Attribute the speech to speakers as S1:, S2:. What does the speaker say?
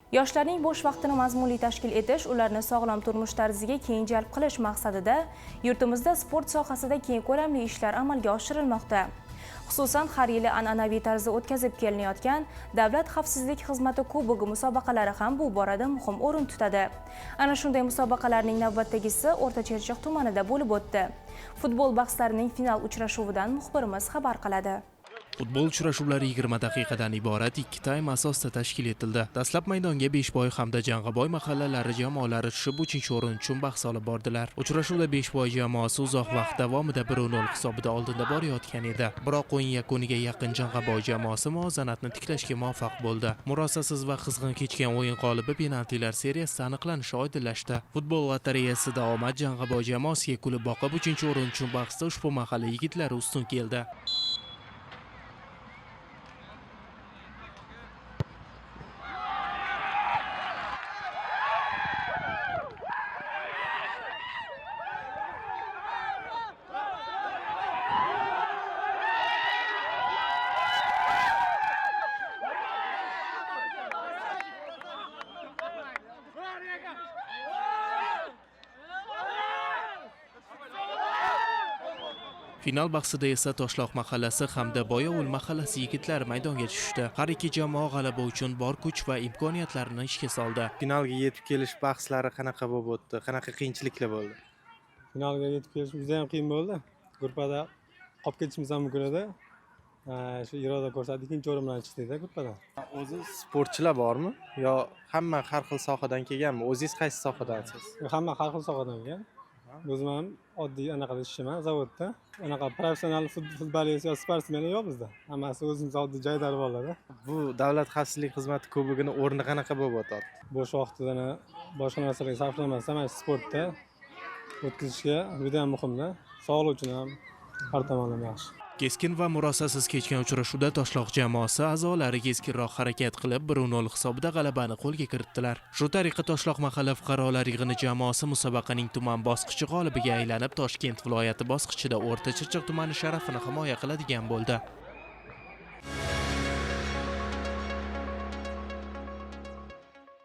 S1: Yoshlarning bo'sh vaqtini mazmunli tashkil etish, ularni sog'lom turmush tarziga keng jalb qilish maqsadida yurtimizda sport sohasida keng ko'lamli ishlar amalga oshirilmoqda. Xususan, har yili an'anaviy tarzda o'tkazib kelinayotgan Davlat xavfsizlik xizmati kubogi musobaqalari ham bu borada muhim o'rin tutadi. Ana shunday musobaqalarning navbatdagisi O'rta Chirchiq tumanida bo'lib o'tdi. Futbol bahslarining final uchrashuvidan muxbirimiz xabar qiladi.
S2: Futbol uchrashuvlari 20 daqiqadan iborat ikki taym asosida tashkil etildi. Dastlab maydonga Beshboy hamda Jang'aboy mahallalari jamoalari tushib, 3-o'rin uchun bahs olib bordilar. Uchrashuvda Beshboy jamoasi uzoq vaqt davomida 1-0 hisobida oldinda borayotgan edi. Biroq o'yin yakuniga yaqin Jang'aboy jamoasi muvozanatni tiklashga muvaffaq bo'ldi. Murosasiz va qizg'in kechgan o'yin g'olibi penaltilar seriyasida aniqlanishi oydinlashdi. Futbol lotereyasida omad Jang'aboy jamoasiga kulib boqib, 3-o'rin uchun bahsda ushbu mahalla yigitlari ustun keldi. Final bahsida esa Toshloq mahallasi hamda Boyovul mahallasi yigitlari maydonga tushdi. Har ikki jamoa g'alaba uchun bor kuch va imkoniyatlarini ishga soldi.
S3: Finalga yetib kelish bahslari qanaqa bo'lib o'tdi? Qanaqa qiyinchiliklar bo'ldi?
S4: Finalga yetib kelish juda ham qiyin bo'ldi. Gruppada qolib ketishimiz ham mumkin edi. Shu iroda ko'rsatdik, ikkinchi o'rin bilan chiqdik-da gruppadan.
S3: O'zi sportchilar bormi? Yo hamma har xil sohadan kelganmi? O'zingiz qaysi sohadansiz?
S4: Hamma har xil sohadan kelgan. O'zim ham oddiy anaqada ishlayman, zavodda. Anaqa professional futbolist yo sportsmen yo'q bizda. Hammasi o'zimiz oddiy jaydari bolalar.
S3: Bu Davlat xavfsizlik xizmati kubogini o'rni qanaqa bo'lib o'tyapti?
S4: Bo'sh vaqtini boshqa narsalarga sarflamasdan mana shu sportda o'tkazishga juda ham muhimda. Sog'liq uchun ham har tomonlama yaxshi.
S2: Keskin va murosasiz kechgan uchrashuvda Toshloq jamoasi a'zolari keskinroq harakat qilib 1-0 hisobida g'alabani qo'lga kiritdilar. Shu tariqa Toshloq mahalla fuqarolar yig'ini jamoasi musobaqaning tuman bosqichi g'olibiga aylanib, Toshkent viloyati bosqichida O'rta Chirchiq tumani sharafini himoya qiladigan bo'ldi.